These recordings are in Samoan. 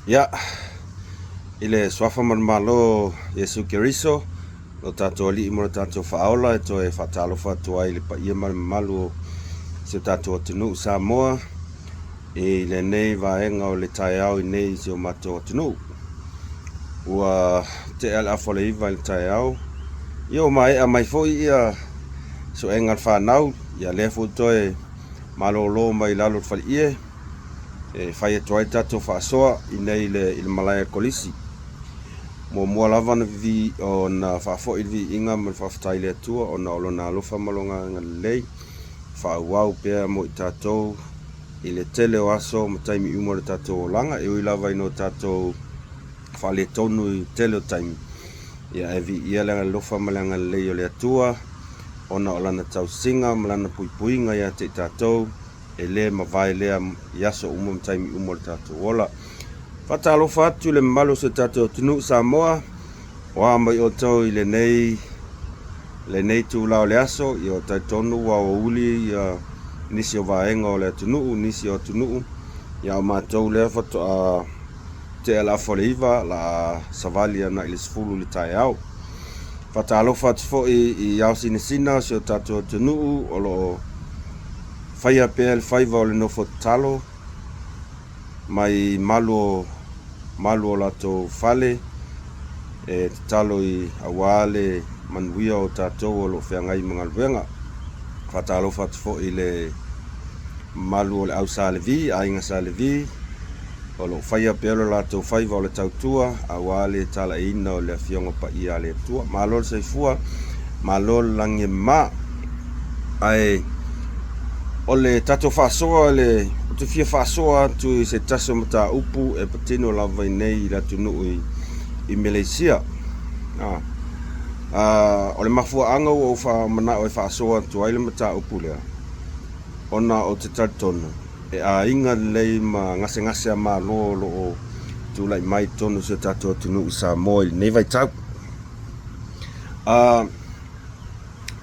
Ia, i le Suafa ma le Malo o Iesu Keriso, lo tatou Alii ma lo tatou Faaola, e toe faatalofa atu ai i le paia ma le mamalu o si o tatou atunuu Samoa i lenei vaega o le taeao i nei i si o matou atunuu. Ua tea le afa o le 9 i le taeao, ia ua maea mai foi ia suega a le fanau, ia lea foi toe malolo mai lalo o le faleie e fai atu ai le tatou faasoa i nei i le malae a le Kolisi. Muamua lava ona vivi ona faafoi le viiga ma le faafetai i le Atua ona o lona alofa ma lona agalelei faaauau pea mo i tatou i le tele o aso ma taimi uma o le tatou olaga, e ui lava ina o tatou faaletonu i le tele o taimi, ia ae viia le alofa ma le agalelei o le Atua ona o lana tausiga ma lana puipuiga ia te i tatou, e le mavae lea i aso uma ma taimi uma o le tatou ola. Faatalofa atu i le mamalu o si o tatou atunuu Samoa, o a mai outou i lenei lenei itula o le aso, ia o talitonu ua aoauli ia nisi o vaega o le atunuu, nisi o atunuu, ia o matou lea faatoa tea le afa o le 9, la savali ana i le 10 i le taeao. Faatalofa atu foi i ao sinasina o si o tatou atunuu o lo o faia pea le faiva o le nofo tatalo mai malu o malu o latou fale e tatalo i aua le manuia o tatou o lo o feagai ma galuega. Faatalofa atu foi i le mamalu o le au Sa Levi, aiga Sa Levi, o lo o faia pea lo latou faiva o le tautua aua le talaiina o le Afioga Paia a le Atua. Malo le soifua, malo le lagi e mama. Ae o le tatou faasoa le ou te fia faasoa atu i se tasi o mataupu e patino lava i nei i le atunuu i, i Meleisia. Ah. Ah, o le mafuaaga ua ou faamanao e faasoa atu ai le mataupu lea, ona ou te talitonu e aiga lelei ma gasegase a Malo o lo o tulai mai i totonu o si o tatou atunuu i Samoa i lenei vaitau. Ah,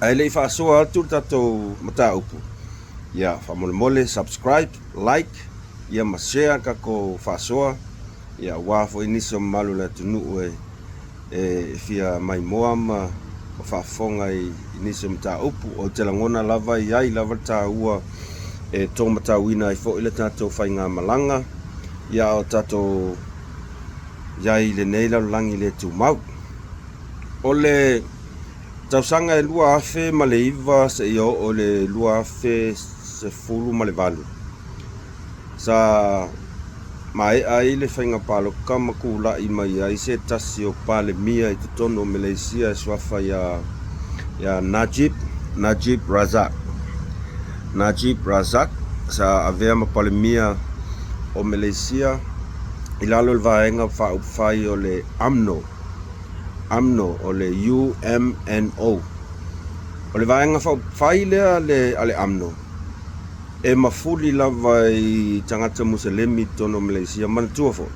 ae le i faasoa atu le tatou mataupu, ia faamolemole subscribe, like, ia ma share le tatou faasoa, ia aua foi nisi o mamalu o le atunuu e e fia maimoa ma faafofoga i nisi o mataupu. Ou te lagona lava e i ai lava le taua e tōmatauina ai foi le tatou faigamalaga, ia a o tatou i ai i lenei lalolagi le tumau. O le tausaga e 2009 seia oo i le 2018, Sa maea ai le faiga palota ma tulai mai ai se tasi o Palemia i totonu o Meleisia e suafa ia Najib, Najib Razak. Najib Razak sa avea ma Palemia o Meleisia i lalo o le Vaega Faaupufai o le UMNO, UMNO o le UMNO. O le Vaega Faaupufai lea a le UMNO, E mafuli lava i tagata Muselemi i totonu o Maleisia. Manatua foi,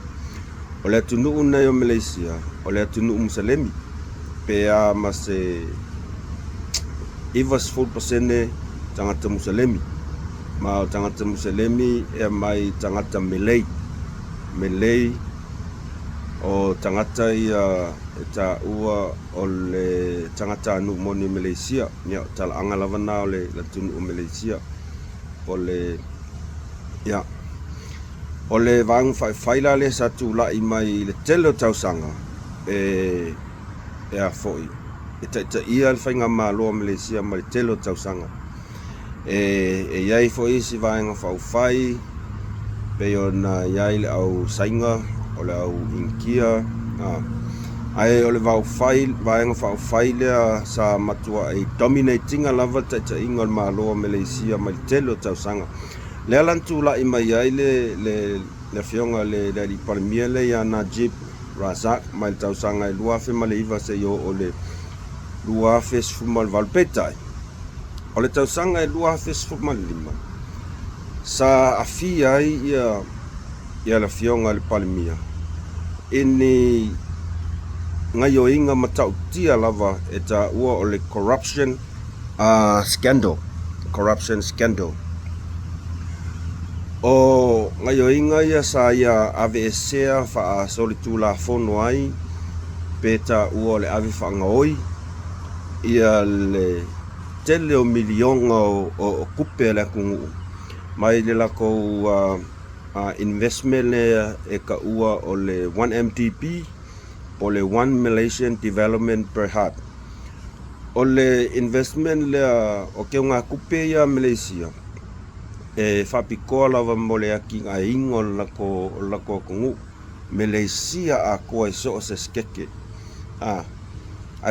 o le atunuu lenei o Maleisia, o le atunuu Muselemi, pe a ma se 90% tagata Muselemi. Ma o tagata Muselemi e aumai tagata Malay. Malay o tagata ia e taua o le tagatanuu moni o Maleisia. Ia, o talaaga lava na o le atunuu o Maleisia. O le, ia, o le vaega faifai la lea sa tulai mai i le tele o tausaga e, e a foi, e taitaia le faigamalo a Maleisia mai le tele o tausaga. E i ai foi isi vaega faaupufai pei ona i ai le au Saina, o le au Initia, ae o le vaega faaupufai lea sa matuai dominate ina lava le taitaiga o le Malo o Meleisia mai le tele o tausaga. Lea la na tulai mai ai le Afioga i le Alii Palemia lea ia Najib Razak mai le tausaga e 2009 seia oo i le 2018. Peitai, O le tausaga e 2015, sa aafia ai ia le Afioga i le Palemia i ni gaioiga matautia lava e taua o le corruption scandal, corruption scandal. O gaoioiga ia sa ia aveesea faasolitulafono ai pe taua o le ave faagaoi ia le tele o miliona o tupe a le atunuu mai le latou investment lea e taua o le 1MDB po o le One Malaysian Development Berhad. O le investment lea o teugatupe ia a Malaysia e faapitoa lava mo le atinaeina o le latou atunuu, Malaysia atoa i so o se sekete. Ae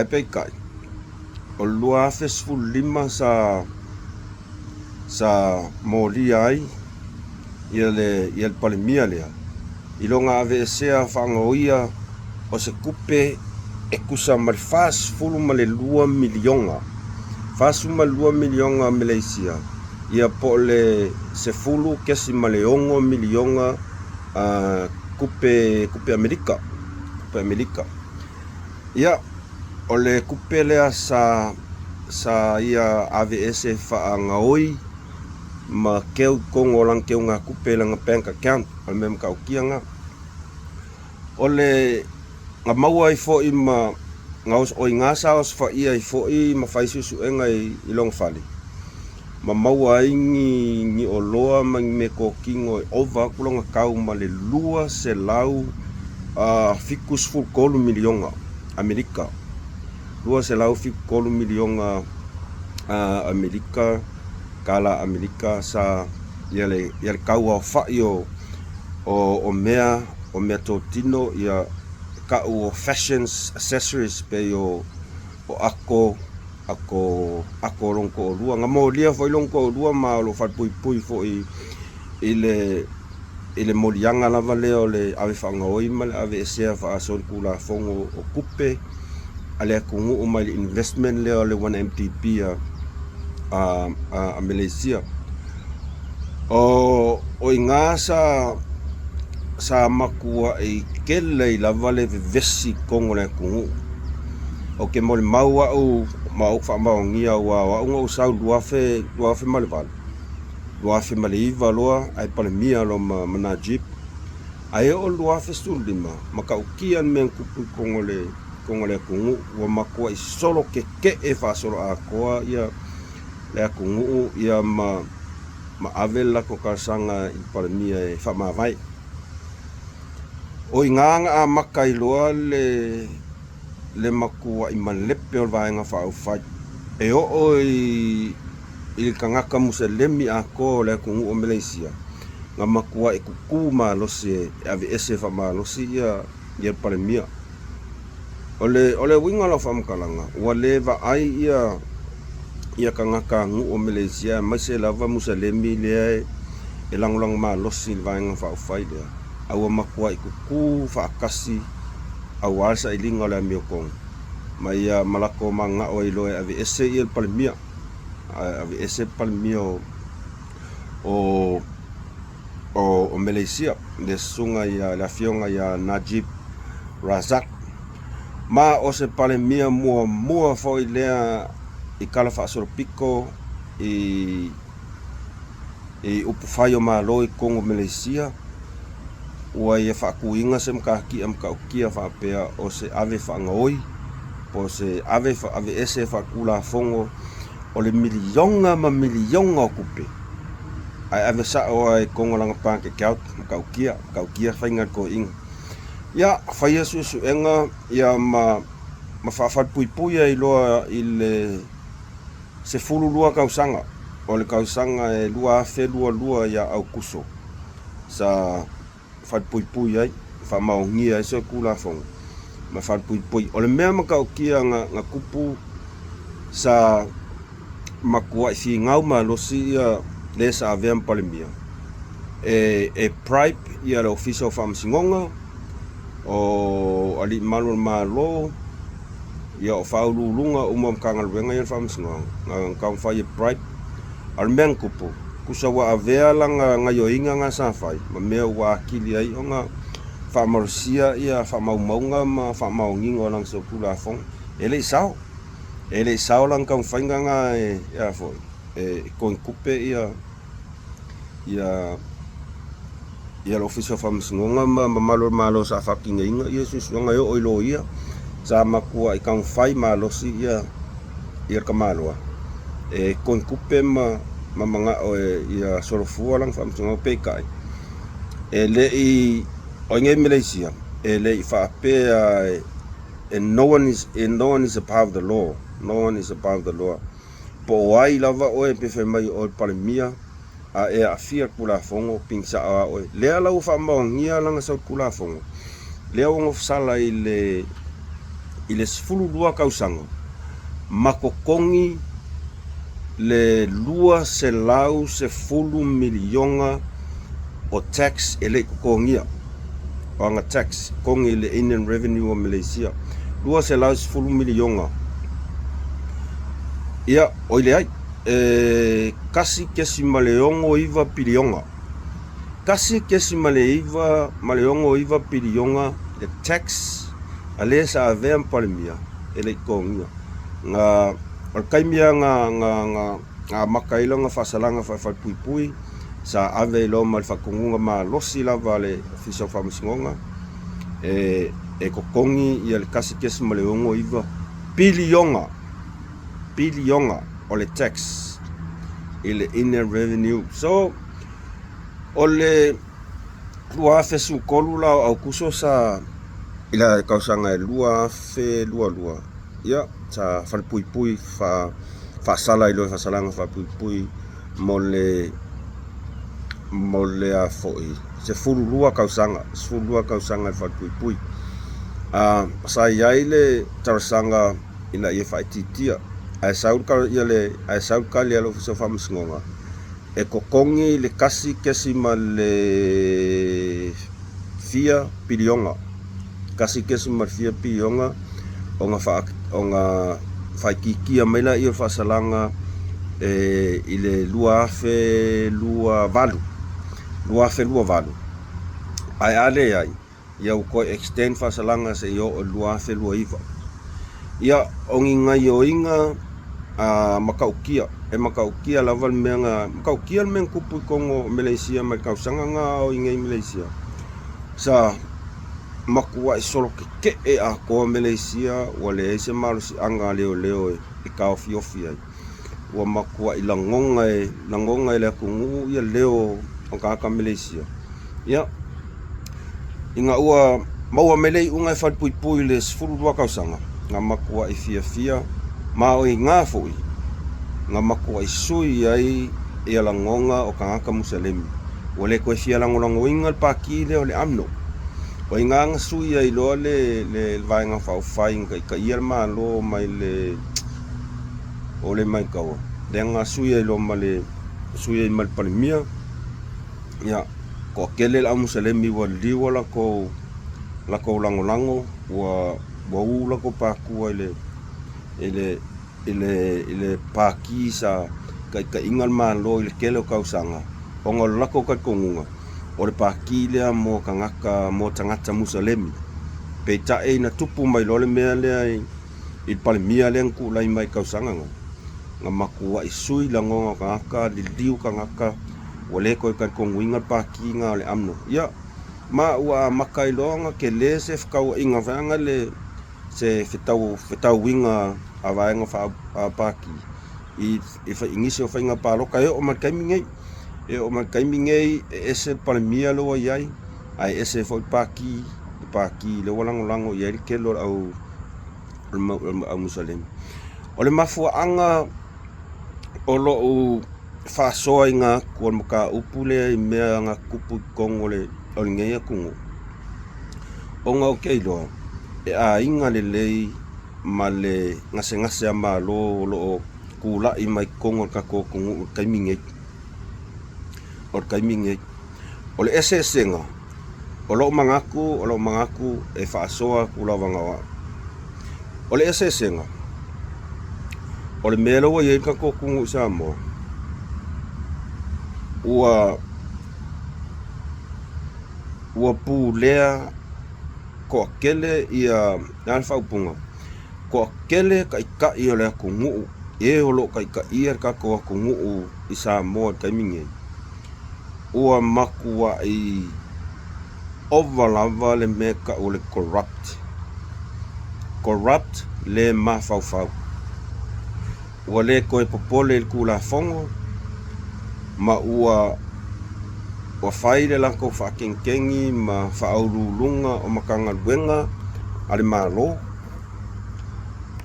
peitai, o le 2015 sa molia ai ia le Palemia lea i lona aveesea faagaoia o se tupe e tusa ma le $42 miliona, 42 miliona Malaysia, ia po o le $10.6 miliona tupe Amerika, tupe Amerika. Ia, o le tupe lea sa ia aveese faagaoi ma keu i totonu o lana teugatupe i lana bank account, o le mea matautia lena. O le na maua ai foi ma na o i ina sa osofaia ai foi ma fai suesuega i lona fale, ma maua ai ni oloa ma ni meatotino e ova atu lona tau ma le $273 miliona Amerika. $273 miliona Amerika, tala Amerika sa ia le tau aofai o mea o meatotino ia ta'u o fashions accessories pei o ato ato ato o lona toalua. Na molia foi lona toalua ma o lo o falepuipui foi i le moliaga lava lea o le ave faagaoi ma le aveesea faasolitulafono o tupe a le atunuu mai le investment lea o le 1MDB a Malaysia. O i ina sa matuai tele ai lava le vevesi i totonu o le atunuu. Ou te molimau au ma ou faamaonia aua o au na ou sau i le 2008, 2009 loa ae Palemia loa ma Najib. Ae oo i le 2015, matautia le mea na tupu i totonu o le atunuu, ua matuai solo tetee faasoloatoa ia le atunuu ia ma ave le latou talosaga i le Palemia e faamavae. O i ina na amata ai loa le matuai malepe o le Vaega Faaupufai e oo i le tagata Muselemi atoa o le atunuu o Malaysia na matuai tutū malosi e aveese faamalosi ia le Palemia. O le uiga o lau faamatalaga, ua le vaai ia tagata nuu o Malaysia aemaise lava Muselemi lea e lagolago malosi i le Vaega Faaupufai lea, a ua matuai tutū faatasi aua le sailiga o le amiotonu ma ia ma latou mananao ai loa e aveese ia le Palemia, aveese le Palemia o Malaysia, le susuga ia le afioga ia Najib Razak. Ma o se Palemia muamua foi lea i tala faasolopito i upufai o Malo i totonu o Malaysia ua ia faatuina se matatia matautia faapea o se ave faagaoi po o se ave aveese faatulafono o le miliona ma miliona o tupe ae ave sao lava i totonu o lana bank account. Matautia, matautia faiga a le toeaina. Ia, faia suesuega ia ma faafalepuipui ai loa i le 12 tausaga, o le tausaga e 2022 ia Aokuso sa falepuipui ai, faamaonia ai se Tulafono ma falepuipui. O le mea matautia na tupu sa matuai finau malosi ia le sa avea ma Palemia e bribe ia le Ofisa o Faamasinoga, o Alii Mamalu o le Malo, ia o faauluuluga uma o Matagaluega ia o le Faamasinoga, na taumafai e bribe. A o le mea na tupu, tusa ua avea lana gaoioiga na sa fai ma mea ua atili ai ona faamalosia ia faamaumauga ma faamaoniga o lana solitulafono, e le i sao. E le i sao lana taumafaiga na e a foi, e totogi tupe ia Ia le Ofisa o Faamasinoga ma mamalu o le Malo sa faatinoina ia suesuega e oo i loia sa matuai taumafai malosi ia le tamaloa e totogi tupe ma manao e ia solofua lana faamasinoga. Peitai, e le i o i nei Malaysia e le i faapea e no one is above the law, no one is above the law. Po o ai lava oe, pe fai mai o le Palemia, a e aafia le Tulafono, pigisa a oe. Lea la ua faamaonia lana sau Tulafono lea ua nofosala i le 12 tausaga ma totogi le 210 miliona o tax e le i totogia, o ana tax totogi i le Inland Revenue o Malaysia, 210 miliona. Ia, oi leai, e 1.69 piliona, 1.69 piliona le tax a le sa avea ma Palemia e le i totogia. Na o le taimi lava na amata ai lona faasalaga faafalepuipui, sa ave ai loa ma le faatonuga malosi lava a le Ofisa o Faamasinoga e totogi ia le 1.69 piliona piliona o le tax i le Inland Revenue. So o le 2013 la o Aukuso sa i le tausaga e 2022, ia sa falepuipui faasala ai loa i faasalaga faapuipui mo le a foi 12 tausaga, 12 tausaga i le falepuipui. Sa i ai le talosaga ina ia faaitiitia, ae sau ia le ae sau le tali a le Ofisa o Faamasinoga e totogi le 1 kesi ma le fia piliona, 1.4 piliona, ona faaitiitia mai laia o le faasalaga i le 2028, 2028. Ae a leai, ia ua toe extend faasalaga seia oo i le 2029. Ia, o ni gaoioiga matautia, e matautia lava le mea na matautia le mea na tupu i totonu o Malaysia mai le tausaga na o i nei Malaysia. Sa matuai solo tetee atoa Malaysia, ua leai se malosiaga a leoleo e taofiofi ai. Ua matuai lagona e lagona e le atunuu ia leo o tagata Malaysia. Ia, ina ua maua mai le iuga e falepuipui i le 12 tausaga, na matuai fiafia ma o i gā foi na matuai sui ai ia lagona o tagata Musalemi, ua le toe fia lagolagoina le pati lea o le UMNO. O i gā na sui ai loa le Vaega Faaupufai na taitaia le Malo mai le o le Maitaua lea na sui ai loa ma le sui ai ma le Palemia. Ia, toatele le au Musalemi ua liliu latou lagolago, ua u latou patua i le pati sa taitaiga le Malo i le tele o tausaga, ona o le latou talitonuga o le pati lea mo tagata Musalemi. Peitai, na tupu mai loa le mea lea i le Palemia lea na tulai mai i tausaga na matuai sui lagona o tagata, liliu tagata, ua le toe talitonuina le pati na o le UMNO. Ia, ma ua amata ai loa ona tele se fetauaiga vaega le se fetauiga a vaega pati i nisi o faiga palota e oo mai le taimi nei. E oo mai le taimi nei, e ese le Palemia lea ua i ai, ae ese foi le pati lea ua lagolago i ai le tele o le au Musalemi. O le mafuaaga o lou faasoaina atu o le mataupu lea i mea na tutupu i totonu o lenei atunuu, ona ou te iloa e aiga lelei ma le gasegase a Malo o lo o tulai mai totonu o le tatou atunuu i le taimi nei. O le taimi nei, o le eseesega o lou manatu e faasoa atu lava na o au. O le eseesega o le mea lea ua i ai le tatou atunuu i Samoa, ua pulea toatele ia le a le faaupuga, toatele taitai o le atunuu e o lo o taitaia le tatou atunuu i Samoa i le taimi nei, ua matuai ova lava le mea e tau o le corrupt. Corrupt le mafaufau. Ua le toe popole i le Tulafono ma ua ua fai le latou faakegikegi ma faauluuluga o Matagaluega a le Malo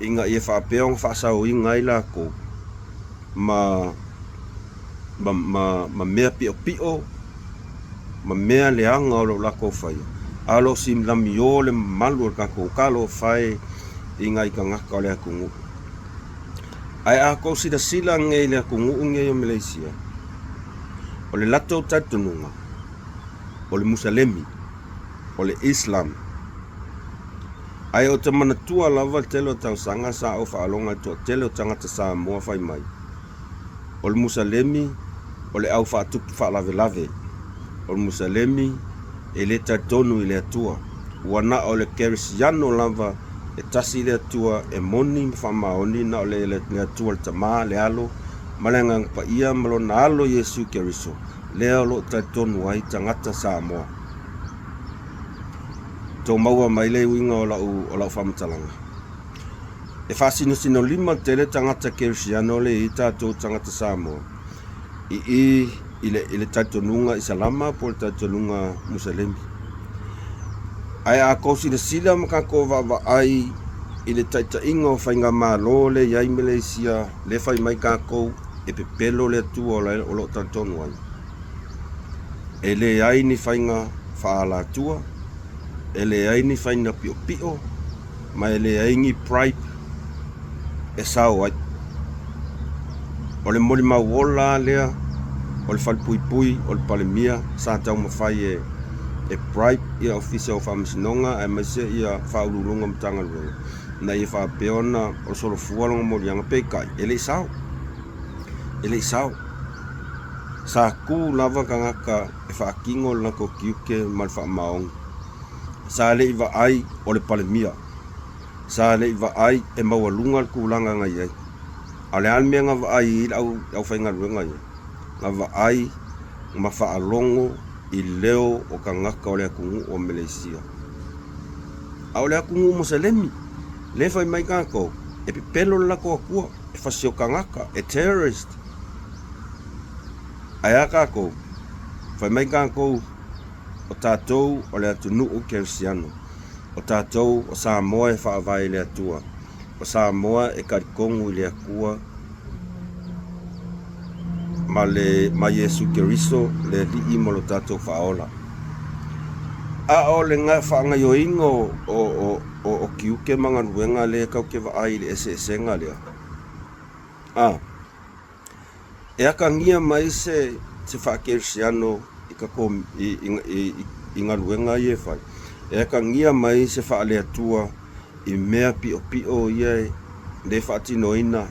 ina ia faapea ona faasaoina ai latou ma ma ma ma mea piopio ma mea leaga o lo o latou faia, a o lo o silamio le mamalu o le tatou talofa e i nai tagata o le atunuu. Ae a tou silasila nei i le atunuu nei o Maleisia, o le latou talitonuga, o le Musalemi, o le Islam. Ae ou te manatua lava le tele o tausaga sa ou faaloga i le toatele o tagata Samoa fai mai, o le Musalemi o le au faatupu faalavelave, o le Musalemi e le talitonu i le Atua, ua na o le Kerisiano lava e tasi le Atua e moni ma faamaoni na o le Atua le Tama, le Alo ma le Agaga Paia ma Lona Alo Iesu Keriso, lea o lo o talitonu ai tagata Samoa. Tou maua mai le uiga o lau, o lau faamatalaga. E faasinosinolima tele tagata Kerisiano le i tatou tagata Samoa i i i le, i le talitonuga Isalama po o le talitonuga Musalemi. Ae a tou silasila ma tatou vaavaai i le taitaiga o faigamalo lea e i ai Maleisia, lea e fai mai tatou e pepelo le Atua o lo o talitonu ai. E leai ni faiga faaalatua, e leai ni faiga piopio, ma e leai ni bribe e sao ai. O le molimau ola lava lea o le falepuipui o le Palemia sa taumafai e e bribe ia Ofisa o Faamasinoga aemaise ia Faauluuluga o Matagaluega ina ia faapea ona solofua lona moliaga, peitai e le i sao, e le i sao. Sa tu lava tagata e faatino le latou tiute ma le faamaoni. Sa le i vaai o le Palemia. Sa le i vaai e maualuga le tulaga na i ai. A o le a le mea na vaai ai le aufaigaluega ia? Na vaai ma faalogo i leo o tagata o le atunuu o Meleisia. A o le atunuu Muselemi, lea e fai mai tatou, e pepelo le latou Atua, e fasio tagata, e terrorist. Ae a tatou? Fai mai tatou, o tatou o le atunuu kerisiano. O tatou o Samoa e faavae i le Atua. O Samoa e talitonu i le Atua ma le ma Iesu Keriso le Alii ma lo tatou Faaola. A o le faagaoioiga o, o, o, o, o tiute ma galuega lea tatou te vaai i le eseesega lea, a E akagia mai se se faakerisiano i ka i, i, i, i galuega ia e fai. E akagia mai se faaleatua i mea piopio ia e le faatinoina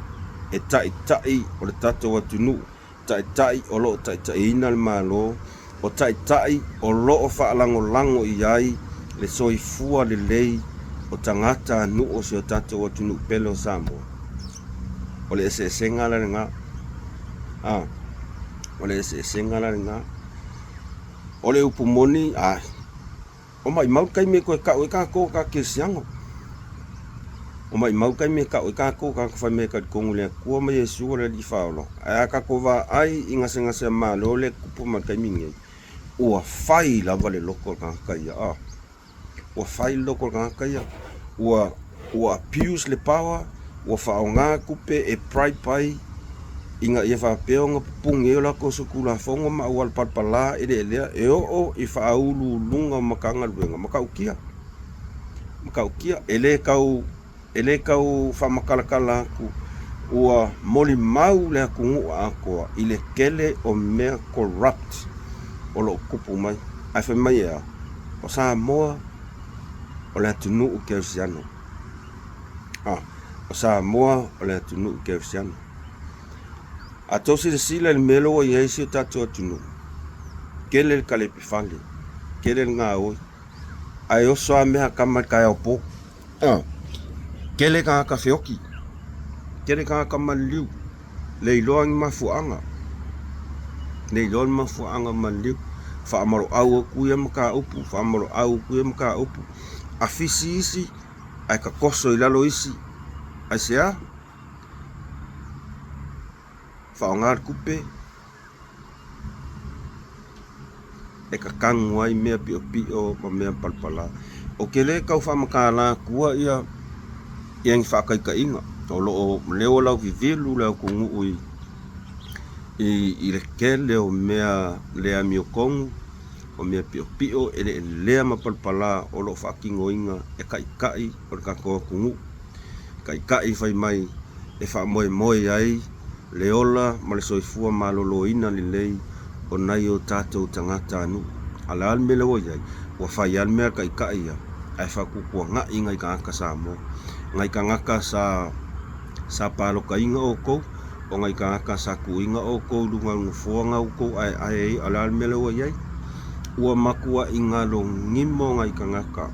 e taitai o le tatou atunuu, taitai o lo o taitaiina le Malo, o taitai o lo o faalagolago i ai le soifua lelei o tagatanuu o si o tatou atunuu pele o Samoa. O le eseesega la lena. A, o le eseesega la lena. O le upu moni, a, o maʻimau le taimi e toe tau ai tatou o tatou kerisiano. O maʻimau le taimi e tau ai tatou o tagata faimea talitonu i le Atua ma Iesu o le Alii Faaola. Ae a tatou vaai i gasegase a Malo lea e tupu mai i le taimi lenei, ua fai lava le loto o le tagata ia. A. Ua fai le loto o le tagata ia, ua ua abuse le power, ua faaaoga tupe e bribe ai ina ia faapea ona pupuni ai o latou solitulafono ma auala palapala eleelea e oo i faauluuluga o Matagaluega matautia, matautia. E le tau E le tau faamatalatala atu, ua molimau le atunuu atoa i le tele o mea corrupt o lo o tupu mai. Ae fai mai e a? O Samoa o le atunuu kerisiano. A, o Samoa o le atunuu kerisiano. A outou silasila i le mea lea ua i ai si o tatou atunuu, tele le kalepe fale, tele le gaoi, ae oso lava mea a tama i le taeao po. Tele tagata feoki, tele tagata maliliu, le iloa ni mafuaaga, le iloa ni mafuaaga maliliu. Faamaloau aku ia mataupu, faamaloau aku ia mataupu, afisi isi ae tatoso i lalo isi. Aisea? Faaaoga le tupe e tatanu ai mea piopio ma mea palapala. Ou te le tau faamatala atua ia ni faataitaiga, o lo o leo lauvivilu le atunuu i le tele o mea le amiotonu, o mea piopio eleelea ma palapala o lo o faatinoina e taitai o le tatou atunuu. Taitai fai mai e faamoemoe ai le ola ma le soifua maloloina lelei o nai o tatou tagatanuu. A o le a le mea lea ua i ai? Ua fai lava le mea a le Taitai ia, ae faatuatuanai nai tagata Samoa, nai tagata sa palotaina outou, o nai tagata sa tuuina outou i luga o le nofoa na outou aeae ai. A o le a le mea lea ua i ai? Ua matuai galogimo nai tagata,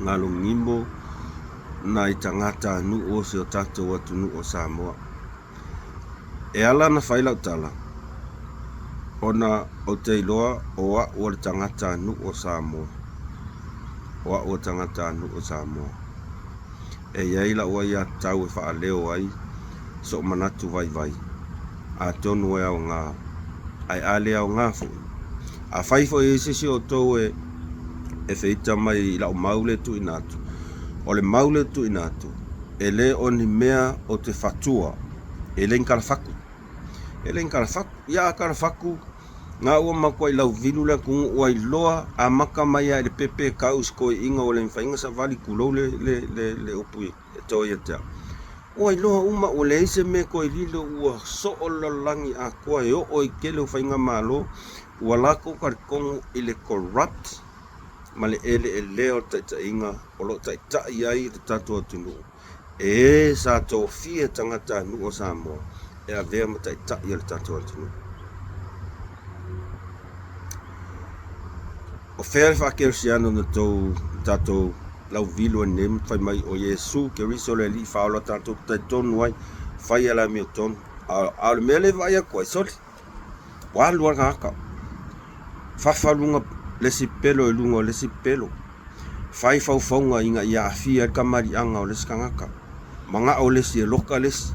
galogimo nai tagatanuu o si o tatou atunuu o Samoa. E ala ona fai lau tala, ona ou te iloa o au o le tagatanuu o Samoa, o au o le tagatanuu o Samoa. E i ai lau aiatatau e faaleo ai sou manatu vaivai, atonu e aoga, ae a le aoga foi. Afai foi e i ai se isi o outou e feita mai i lau mau lea e tuuina atu, o le mau lea e tuuina atu, e le o ni mea ou te fatua, e le ni talafatu. E le ni talafatu. Ia a talafatu, na ua matuai lauvilu le atunuu ua iloa amata mai lava i le pepe e tau i se toeaina ua le mafai ona savali tulou le, le, le, le upu e to ia te au. Ua iloa uma ua leai se mea e toe lilo ua soo le lalolagi atoa e oo i tele o faigamalo ua latou talitonu i le corrupt ma le eleelea o le taitaiga o lo o taitai ai le tatou atunuu e e sa tofia tagatanuu o Samoa e avea ma taitai o le tatou atunuu. O fea le faakerisiano na tou tatou lauvilu ai nei ma fai mai o Iesu Keriso le Alii Faaola tatou te talitonu ai, faia le amiotonu. A o le mea lea e vaai atu ai, sole, ua alu lava le tagata, fafa luga le isi pelo i luga o le isi pelo, fai faufauga ina ia aafia ai le kamaliaga o le isi tagata, manao le isi e loka le isi.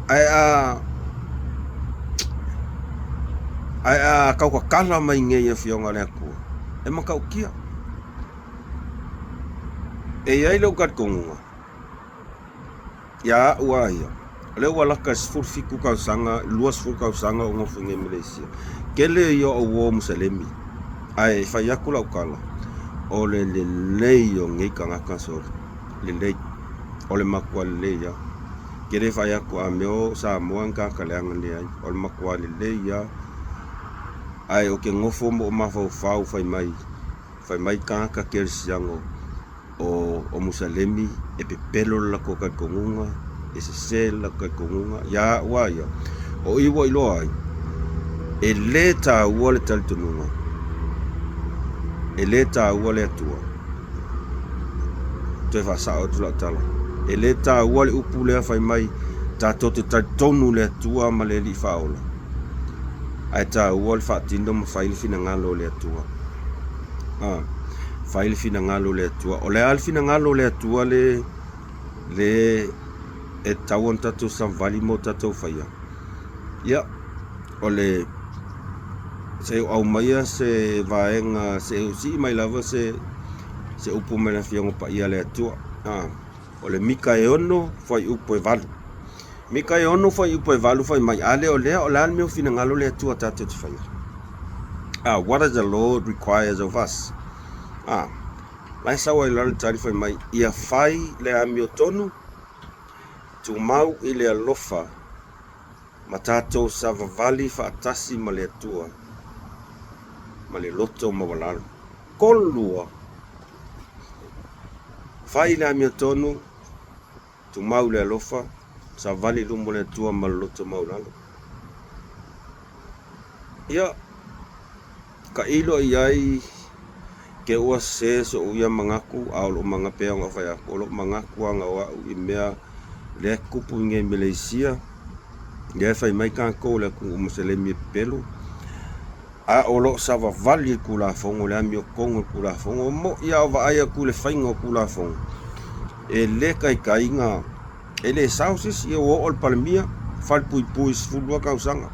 Ae a ae a tautatala mai nei Afioga a le Atua, e matautia. E i ai lou talitonuga, ia au lava ia, o lea ua lata i le 17 tausaga, 20 tausaga o nofo i nei i Maleisia. Tele ia o au uo Muselemi, ae fai atu lau tala, o le lelei o nei tagata sole, lelei, o le matua lelei lava. Ke le fai atu a mea o Samoa ni tagata leaga, leai, o le matua lelei lava. Ae ou te nofo ma ou mafaufau fai mai, fai mai tagata kerisiano o Musalemi e pepelo le latou talitonuga, e sese le latou talitonuga. Ia au lava ia, o i ua iloa ai, e le taua le talitonuga, e le taua le Atua. Toe faasao atu lau tala, e le taua le upu lea fai mai tatou te talitonu i le Atua ma le Alii Faaola, ae taua le faatino ma fai le finagalo o le Atua. A, fai le finagalo o le Atua. O le a le finagalo o le Atua le le e tatau ona tatou savali mo tatou faia? Ia, o le se i aumaia se vaega, se i sii mai lava se upu mai le Afioga Paia a le Atua. A, o le Mika e 6 fuaiupu e 8. Mika e 6 fuaiupu e 8 fai mai, a le o lea, o le a le mea o finagalo le Atua tatou te faia? Ah, what does the Lord requires of us? Ah, la e sau ai lalo le tali fai mai, ia fai le amiotonu, tumau i le alofa, ma tatou savavali faatasi ma le Atua ma le loto maualalo. Kolua, fai le amiotonu, tumau i le alofa, savali i luma o le Atua ma le loto maualalo. Ia, tailo i ai ke ua sese soʻu ia manatu, a o lou mana pea ona fai atu, o lou manatu lava na o au i mea lea e tupu i nei Meleisia. Lea e fai mai tatou le atunuu Muselemi e pepelo, a o lo o savavali le Tulafono, le amiotonu o le Tulafono. E moni lava o vaai atu i le faiga o Tulafono, e le taitai na, e le sao se isi, ua oo i le Palemia, falepuipui 12 tausaga.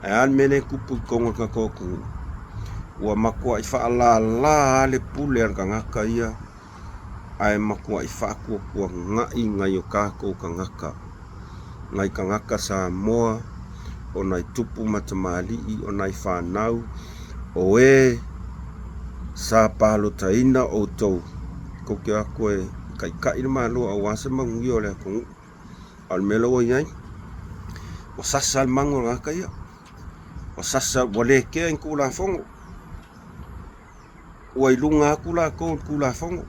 Ae a le mea lea e tupu i totonu o le tatou atunuu? Ua matuai faalala lava le pule a le tagata ia, ae matuai faatuatuanai nai o tatou tagata, nai tagata Samoa, o nai tupu ma tamalii, o nai fanau, o e sa palotaina outou, tou te o atu e taitai le Malo aua se manuia o le atunuu. A o le mea la ua i ai, ua sasa le magu o le tagata ia, ua sasa, ua le kea i ni Tulafono. Ua i luga atu latou i le Tulafono,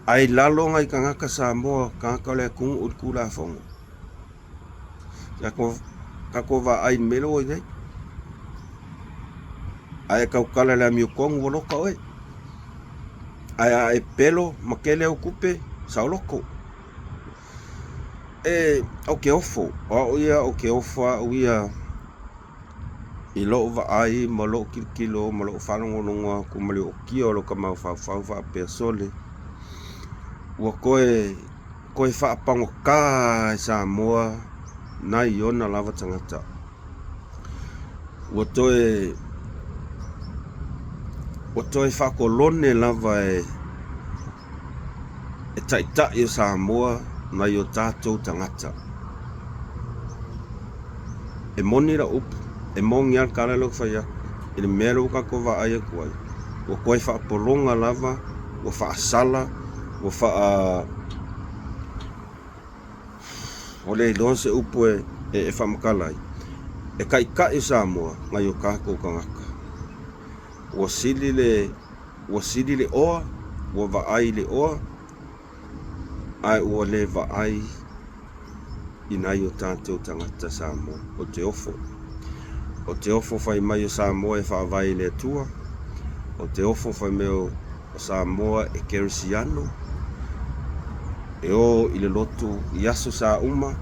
ae i lalo nai tagata Samoa, tagata o le atunuu i le Tulafono. Tatou vaai i le mea lea ua i ai. A e tautala i le amiotonu ua loka oe. Ae a e pepelo ma tele au tupe, saoloto. E, ou te ofo, o au ia ou te ofo au ia i lou vaai ma lou tilotilo ma lou faalogologo atu ma le ootia o lota mafaufau faapea, Sole, ua toe toe faapagota e Samoa nai ona lava tagata. Ua toe ua toe faakolone lava e e taitai o Samoa nai o tatou tagata. E moni lau upu, e moni lava le tala lea ou te fai atu i le mea lea ua tatou vaai atu ai, ua toe faapologa lava, ua faasala, ua faa... ua le iloa se upu e faamatala ai, e taitai o Samoa nai o tatou tagata. Ua sili le ua sili le oa, ua vaai i le oa, ae ua le vaai i nai o tatou tagata Samoa. Ou te ofo. Ou te ofo fai mai o Samoa e faavae i le Atua. Ou te ofo fai mai o Samoa e kerisiano, e o i le lotu i aso sa uma,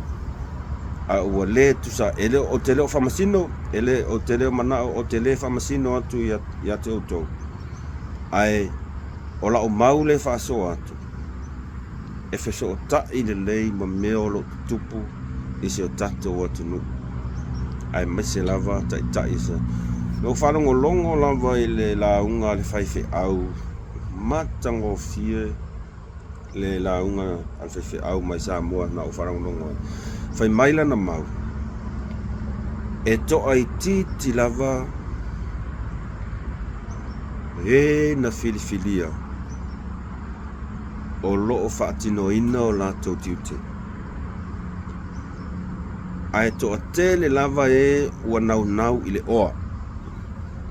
a ua le tusa, e le, ou te le o faamasino, e le, ou te le o manao, ou te le faamasino atu ia, ia te outou. Ae o lau mau lea e faasoa atu, e fesootai lelei ma mea o lo o tutupu i si o tatou atunuu, aemaise lava taitai o se. Na ou faalogologo lava i le lauga a le faifeau matagofie le lauga a le faifeau mai Samoa na ou faalogologo ai. Fai mai lana mau, e toaitiiti lava e na filifilia o lo o faatinoina o latou tiute, ae toatele lava e ua naunau i le oa.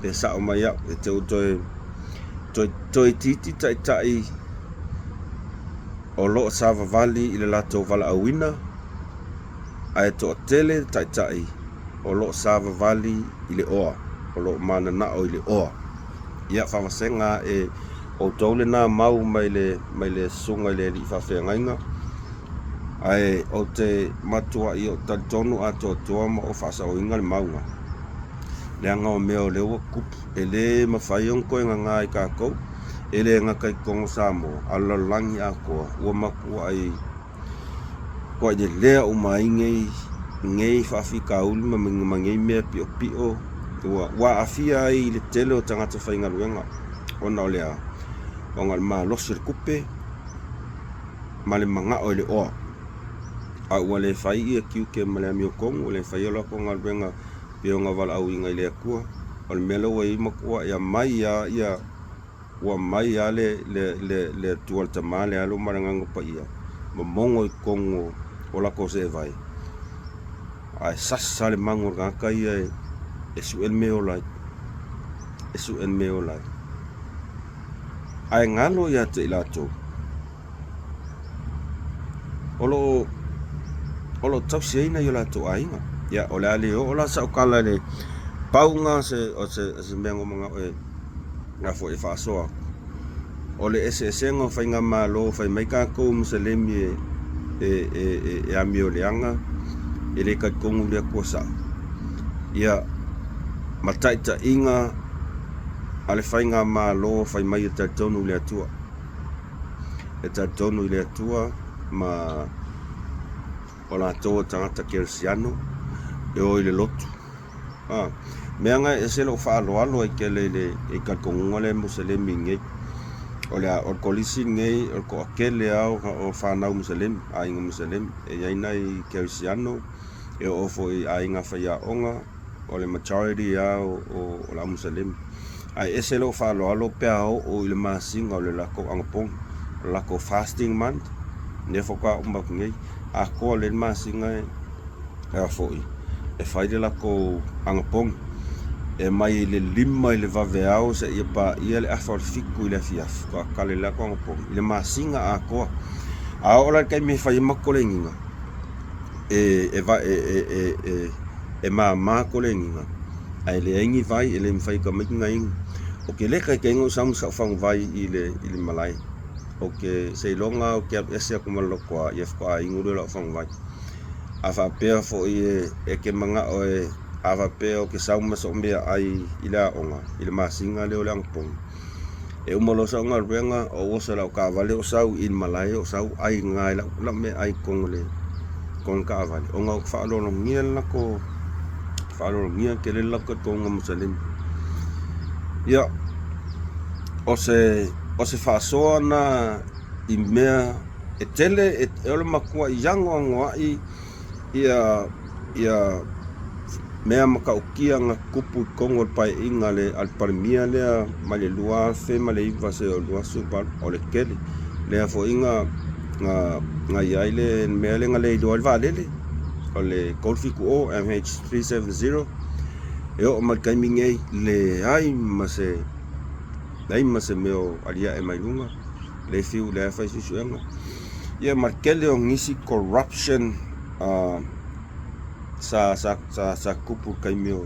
Pe sao mai au, e te toe toeitiiti taitai o lo o savavali i le latou valaauina, ae toatele taitai o lo o savavali i le oa, o lo o mananao i le oa. Ia, faavasega e outou lena mau mai le, mai le susuga i le alii faafeagaiga, ae ou te matuai ou talitonu atoatoa ma ou faasaoina le mauga, leaga o mea o lea ua tutupu, e le mafai ona toe gaga i tatou, e le gata i totonu o Samoa, a o le lalolagi atoa, ua matuai matuai lelea uma ai nei, nei faafitauli ma, ma nei mea piopio ua, ua aafia ai le tele o tagata faigaluega ona o le a? Ona o le malosi o le tupe ma le manao i le oa. A ua le fai ia tiute ma le amiotonu, ua le fai a latou galuega pei ona valaauina i le Atua. O le mea lea ua i ai matua ia mai lava ia ua mai lava le, le, le, le Atua le Tama, le Alo ma le Agaga Paia, momono i totonu o latou seevai, ae sasa le magu o le tagata ia e, e sue le mea e ola ai, e sue le mea e ola ai. Ae galo ia te i latou, o lo o, o lo o tausi ai nai o latou aiga. Ia, o le a le oo la sau tala i le pauga se, o se, o se mea na ou manao e, na foi e faasoa atu. O le eseesega o faigamalo, fai mai tatou Muselemi e, e, e, e amioleaga, E le talitonu i le Atua sao. Ia, ma taitaiga a le faigamalo fai mai e talitonu i le Atua. E talitonu i le Atua ma o latou o tagata kerisiano e o i le lotu. A, mea na e ese lou faaaloalo ai tele i le i talitonuga lea Muselemi nei. O le a, o le kolisi lenei o le toatele lava o, o fanau Muselemi, aiga Muselemi. E i ai nai kerisiano, e oo foi i aiga faiaoga, o le majority lava o, o, o le au Muselemi. Ae ese lou faaaloalo pe a oo i le masina o le latou anapogi, o le latou fasting month, lea faatoa uma atu nei, atoa lelei le masina e a foi e fai le latou anapogi e mai i le 5 i le vaveao seia paia le afa o le 7 i le afiafi faatoa kale le latou anapogi i le masina atoa. A oo la i le taimi e fai ai ma koleniga, e, e, e, e, e, e, e māmā koleniga ae leai ni vai, e le mafai e tamaiti ona inu. Ou te le taitaiina ou sau ma sau faguvai i le, i le malae. Ou te seiloga ou te alu ese atu ma le lotoa, ia faatoa inu lea o lau faguvai. A faapea foi e te manao e, a faapea ou te sau ma sou meaai i le aoga i le masina lea o le anapogi, e uma loa sau galuega, ou oso i lau taavale ou sau i le malae ou sau ai i ina i lau, lau meaai i totonu o le, totonu o le taavale, ona ou te faaaloalogia le latou, faaaloalogia tele le latou talitonuga Muselemi. Ia, o se, o se faasoa lena i mea E tele, e o le matuai anoanoai ia, ia mea matautia na tutupu i totonu o le paeaiga a le, a le Palemia lea mai le 2009 seia oo i le 2018, o le tele. Lea foi na, na, na i ai le mea lea na le iloa ai le vaalele, o le 370 MH370, e oo mai i le taimi nei, leai ma se, leai ma se mea o aliae mai luga. Le fiu lea fai suesuega. Ia ma le tele o nisi corruption sa sa sa sa tupu i le taimi o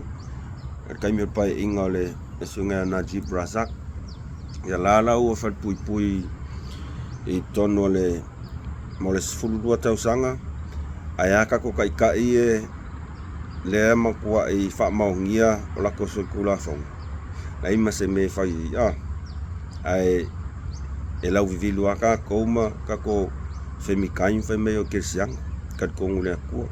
le taimi o le paeaiga o le susuga ia Najib Razak. Ia la la ua falepuipui i totonu o le mo le 12 tausaga ae a tatou taitai e lea matuai faamaonia o latou solitulafono leai ma se mea e fai ai a ae e lauvivilu lava tatou ma tatou femikai fai mai o kerisiano, talitonu i le Atua.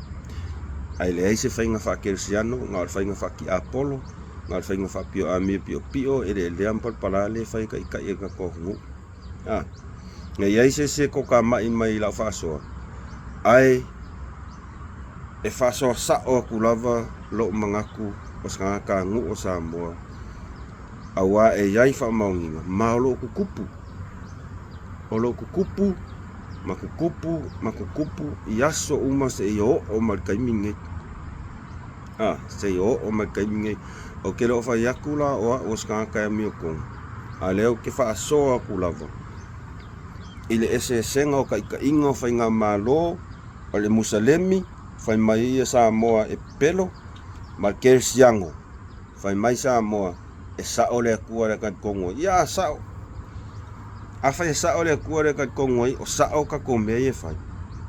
Ae leai se faiga faakerisiano, na o le faiga faatiapolo, na o le faiga faapioamio piopio, eleelea ma palapala lea e fai e taitai e le tatou atunuu. A, na i ai se isi e tokamai mai i lau faasoa, ae e faasoa sao atu lava lou manatu o se tagata nuu o Samoa, Aua e i ai faamaoniga, ma o lo o tutupu, o lo o tutupu ma tutupu ma tutupu i aso uma seia oo mai le taimi lenei. A, seia oo mai le taimi lenei. Ou te le o fai atu la o au o se tagata e amiotonu, a o lea ou te faasoa atu lava i le eseesega o taitaiga o faigamalo o le Musalemi, fai mai ia Samoa e pepelo, ma le Kerisiano. Fai mai Samoa, e sao le Atua lea talitonu ai. Ia, a sao. Afai e sao le Atua lea talitonu ai, o sao tatou mea ia e fai.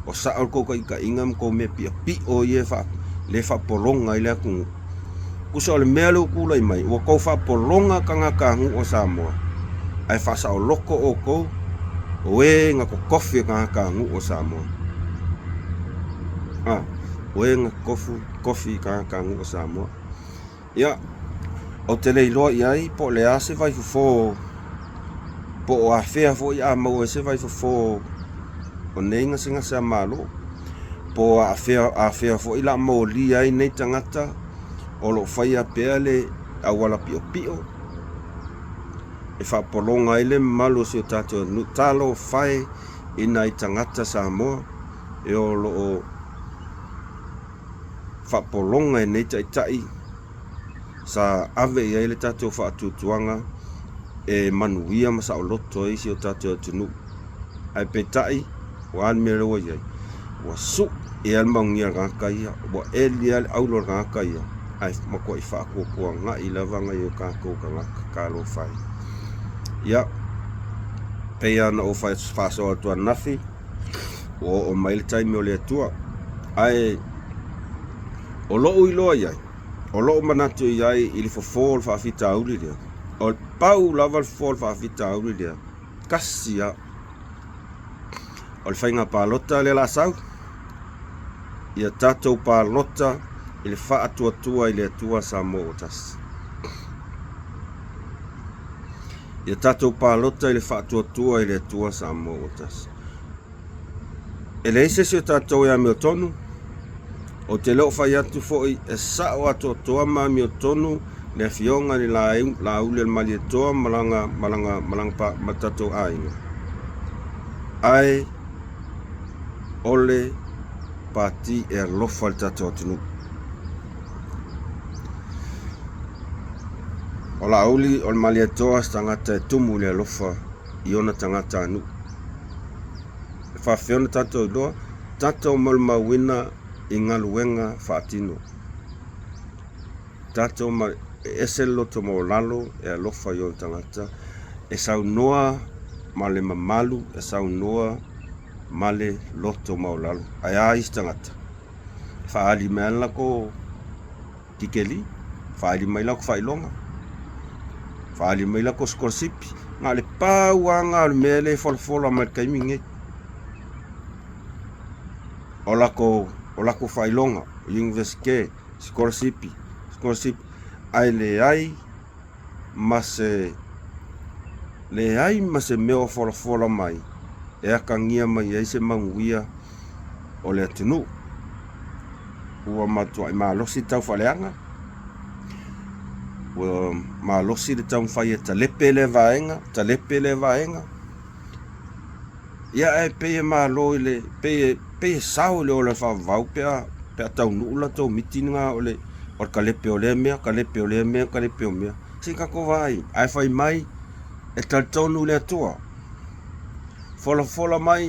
O sao le tou taitaiga ma tou mea piopio ia e faa, le faapologa ai le atunuu. Tusa o le mea lea ua tulai mai, ua tou faapologa tagatanuu o Samoa, ae faasaoloto outou o e na totofi e tagatanuu o Samoa. A, o e na totofu, tofi i tagatanuu o Samoa. Ia, ou te le iloa i ai po o le a se vaifofo, po o afea foi a maua ai se vaifofo o nei gasegase a Malo, po o afea, afea foi la molia ai nei tagata o lo o faia pea le auala piopio e faapologa ai le mamalu o si o tatou atunuu. Talofa e i nai tagata Samoa e o lo o faapologa e nei taitai sa ave i ai le tatou faatuatuaga e manuia ma saoloto ai si o tatou atunuu. Ae peitai, ua a le mea lea ua i ai? Ua sue lava le manuia o le tagata ia, ua eli lava le auro o le tagata ia, ae matuai faatuatuanai lava nai o tatou tagata. Talofa e. Ia, pei lava ona ou faasoa atu ananafi, ua oo mai le taimi o le Atua. Ae O lou iloa i ai, o lou manatu i ai i le fofo o le faafitauli lea, o le pau lava le fofo o le faafitauli lea, tasi lava. O le faiga palota lea o le a sau, ia tatou palota i le faatuatua i le Atua Samoa ua tasi. Ia tatou palota i le faatuatua i le Atua Samoa ua tasi. E leai se isi o tatou e amiotonu. Ou te le o fai atu foi e sao atoatoa ma amiotonu le afioga i le Laauli o le Malietoa ma lana, ma lana, ma lana, ma tatou aiga. Ae o le pati e alofa i le tatou atunuu. O Laauli o le Malietoa se tagata e tumu i le alofa i ona tagatanuu. E faafefea ona tatou iloa? Tatou molimauina i galuega faatino. Tatou ma e ese le loto maualalo e alofa i ona tagata, e saunoa ma le mamalu, e saunoa ma le loto maualalo. Ae a isi tagata? E faaali mai lava le latou tikeli, faaali mai latou faailoga, faaali mai latou sikolasipi. Na o le pau lava lena o le mea lea e folafola mai i le taimi lenei. O latou, o latou faailoga, Iunivesite, sikolasipi, sikolasipi, ae leai ma se leai ma se mea o folafola mai e atagia mai ai se manuia o le atunuu. Ua matuai malosi le taufaaleaga, ua malosi le taumafai e talepe lea vaega, talepe lea vaega. Ia ae pei e malo i le, pei e, pei e sao i le ola faavavau pe a, pe a taunuu le latou miti lena o le, o le talepe o lea mea, talepe o lea mea, talepe o mea. Se i tatou vaai, ae fai mai e talitonu i le Atua. Folafola mai,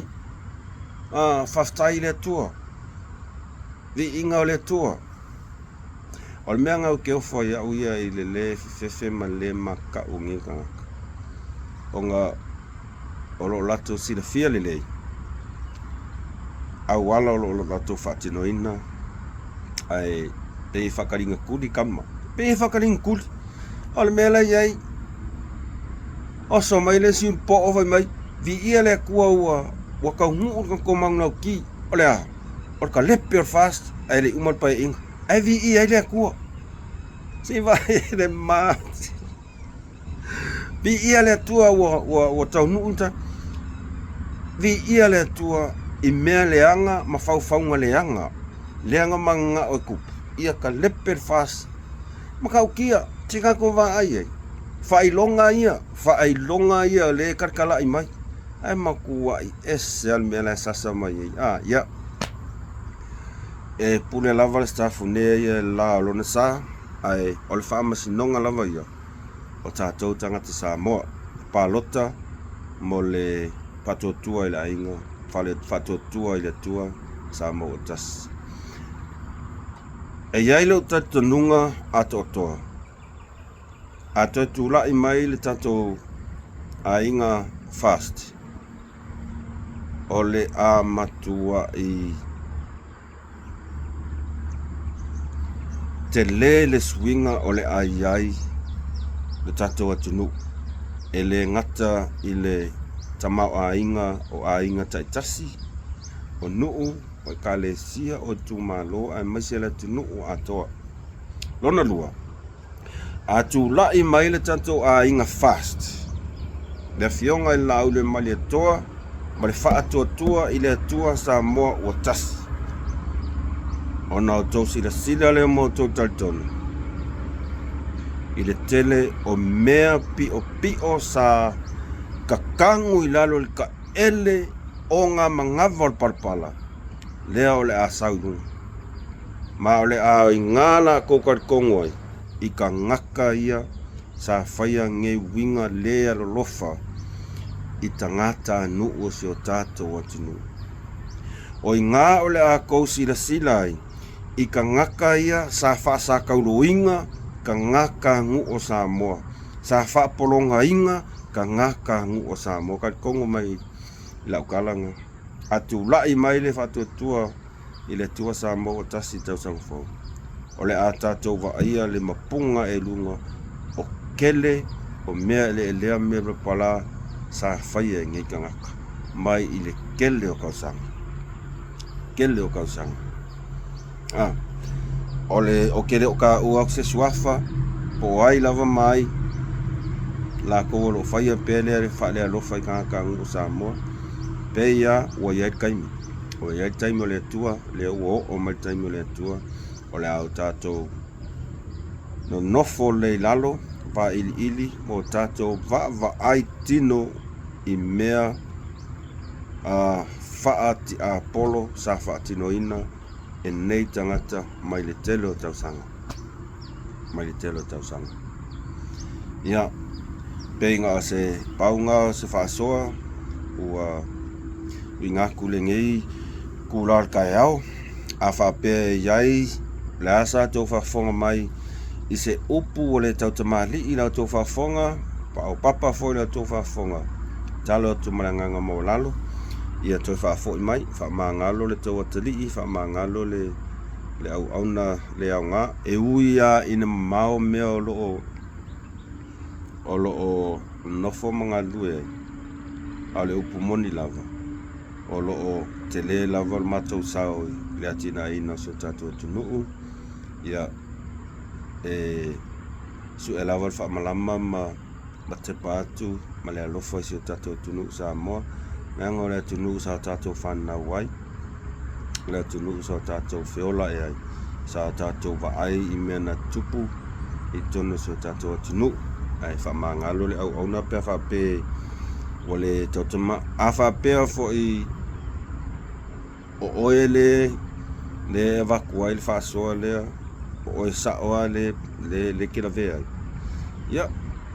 a, faafetai i le Atua, viiga o le Atua. O le mea lena ou te ofo ai au ia i le lē fefefe ma le lē makau o nei tagata, ona o lo o latou silafia lelei auala o lo o latou faatinoina, ae pei e faakaligatuli tama, pei e faakaligatuli. O le mea la e i ai, oso mai le isi poo fai mai, viia le Atua ua ua taunuu le tatou manulauti. O le a? O le kalepe o le FAST ae le i uma le paeaiga. Ae viia ai le Atua. Se i vaai i le mati. Viia le Atua ua, ua, ua taunuu le ta. Viia le Atua i mea leaga ma faufauga leaga. Leaga mananao e tupu. Ia kalepe le FAST. Matautia, se tatou vaai ai. Faailoga ia, faailoga ia o lea e talatalai mai. Ae matuai ese lava le mea la e sasa mai ai. Ah, ia. E pule lava le Sitafune ia i le la o lona sa, ae o le faamasinoga lava ia o tatou tagata Samoa. Palota mo le faatuatua i le aiga, faatuatua i le Atua Samoa ua tasi. E i ai lou talitonuga atoatoa, a toe tulai mai le tatou aiga FAST, o le a matuai tele le suiga o le a i ai le tatou atunuu, e le gata i le tamaoaiga o aiga taitasi, o nuu, o ekalesia, o itumalo aemaise le atunuu atoa. Lona lua, a tulai mai le tatou aiga FAST, le Afioga i le Laaulialemalietoa ma le Faatuatua i le Atua Samoa ua tasi, ona outou silasila lea ma outou talitonu i le tele o mea piopio sa tatagu i lalo i le taele o ngā manava o le palapala, lea o le a sau i luga. Ma o le a iga latou talitonu ai i tagata ia sa faia nei uiga le alolofa i tagata nuu o si o tatou atunuu. O iga o le a tou silasila ai i tagata ia sa faasatauloina tagata nuu o Samoa, sa faapologaina tagata nuu o Samoa. Talitonu mai i lau tala na. A tulai mai le faatuatua i le Atua Samoa ua tasi i tausaga fou. O le a tatou vaaia le mapuga e luga o kele o mea eleelea mea palapala sa faia e nei tagata mai i le kele o tausaga. Kele o tausaga. A, o le, o ke le o taua atu se suafa, po o ai lava ma ai latou o lo o faia pea lea faalealofa i tagata nuu o Samoa, pei lava ua i ai le taimi. Ua i ai le taimi o le Atua, lea ua oo mai le taimi o le Atua, o le a o tatou nonofo lelei i lalo, vailiili ma o tatou vaavaai tino i mea a faatiapolo sa faatinoina e nei tagata mai le tele o tausaga, mai le tele o tausaga. Ia, pei na o se pauga o se faasoa ua uiga atu lenei itula o le taeao. A faapea e i ai, o le a sa outou faafofoga mai i se upu ua le tautamalii i la outou faafofoga, paopapa foi i la outou faafofoga, tatalo atu ma le agaga maualalo, ia toe faafoi mai, faamagalo le tou atalii, faamagalo le le auauna le aoga. E ui lava ina mamao mea o lo o o lo o nofo ma galulue ai, a o le upu moni lava, o lo o tele lava le matou sao i le atinaeina o si o tatou atunuu. Ia, e sue lava le faamalama ma ma tepa atu ma le alofa i si o tatou atunuu Samoa, leaga o le atunuu sa tatou fanau ai, o le atunuu sa tatou feola ai, sa tatou vaai i mea na tupu i totonu o si o tatou atunuu. Ae faamagalo le auauna pe a faapea ua le tautama, a faapea foi o oe le le avatu ai le faasoa lea, o oe sao lava le le le te lavea ai. Ia,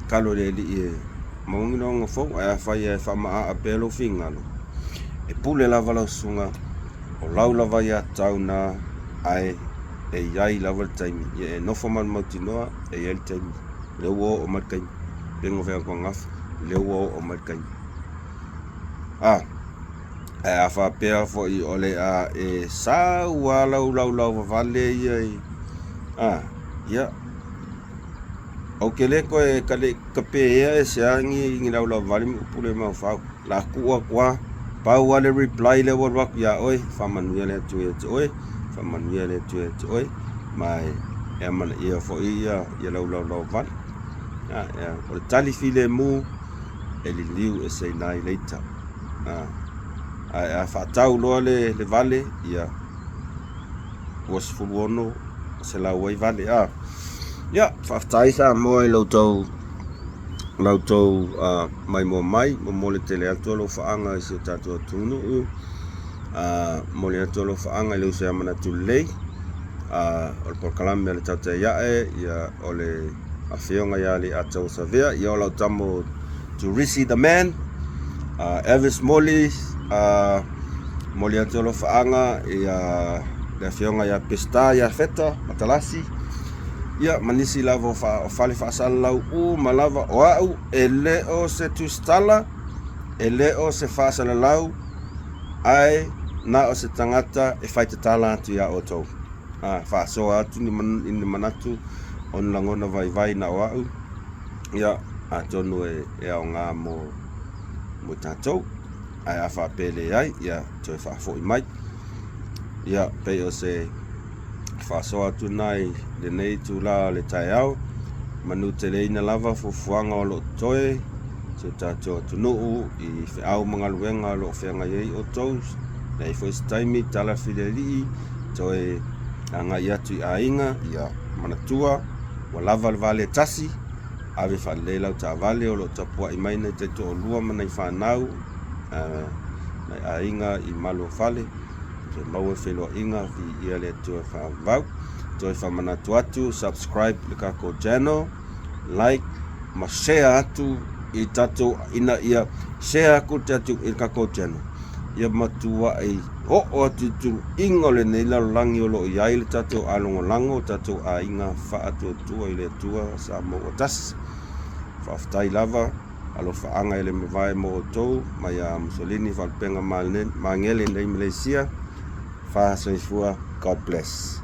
talo i le Alii e maua ni lagona fou, ae afai e faamaaa pea lou finagalo, e pule lava lau susuga, o lau lava aiatatau na, ae e i ai lava le taimi. Ia e nofo ma le mautinoa, e i ai le taimi. O lea ua oo mai le taimi. Pei ona fai atu ananafi, o lea ua oo mai le taimi. A, ae a faapea foi o le a e sau lava lau laulau vavale ia i, a, ia, ou te le toe tapeia e se a ni, ni laulau vavale ma upu le maufau. O le a tuu atu lava, pau lava le reply lea ua alu atu ia oe, faamanuia le Atua ia te oe, faamanuia le Atua ia te oe, ma e amanaia foi ia, ia lau laulau vavale. A, ia, o le tali filemu, e liliu e seina ai later. A, ae a faatau loa le, le vale, ia, ua 16 ai vale. A, ia, faafetai Samoa i lo outou, la outou uh, maimoa mai, momoli tele atu alofaaga i si o tatou atunuu, uh, momoli atu alofaaga i le uso ia manatu lelei, uh, o le polokalame a le Tautai Ae, ia, o le afioga ia Leiataua Savea, ia o lau tama Turisi the man, uh, Elvis Moli, uh, moli atu alofaaga ia le afioga ia Peseta ia Feta Matalasi, ia ma nisi lava o, fa, o fale faasalalau uma lava o au e le o se tusitala, e le o se faasalalau, ae na o se tagata e faitatala atu iā outou. A, faasoa atu ni, man, ni manatu o ni lagona vaivai na o au, ia, atonu e, e aoga mo, mo tatou. Ae a faapea e leai, ia, toe faafoi mai. Ia, pei o se faasoa atu lena i lenei itula o le taeao. Manuteleina lava fuafuaga o lo o totoe si o tatou atunuu i feau ma galuega o lo o feagai ai outou. Leai foi se taimi, tala filialii, toe agai atu i aiga, ia manatua ua lava le vale e tasi, ave faalelei lau taavale o lo o tapuai mai nai taitoalua ma nai fanau, nai aiga i malu o fale, toe maua le feiloaiga, viia le Atua e faavavau. Toe faamanatu atu, subscribe i le tatou channel, like ma share atu i tatou ina ia share atu tatou i le tatou channel ia matuai oo atu i tuluiga o lenei lalolagi o lo o i ai le tatou alogolago, o tatou aiga faatuatua i le Atua Samoa ua tasi. Faafetai lava, alofaaga e le mavae mo outou mai a Mussolini Faalupega Magele nei Malaysia. Fa soifua, God bless.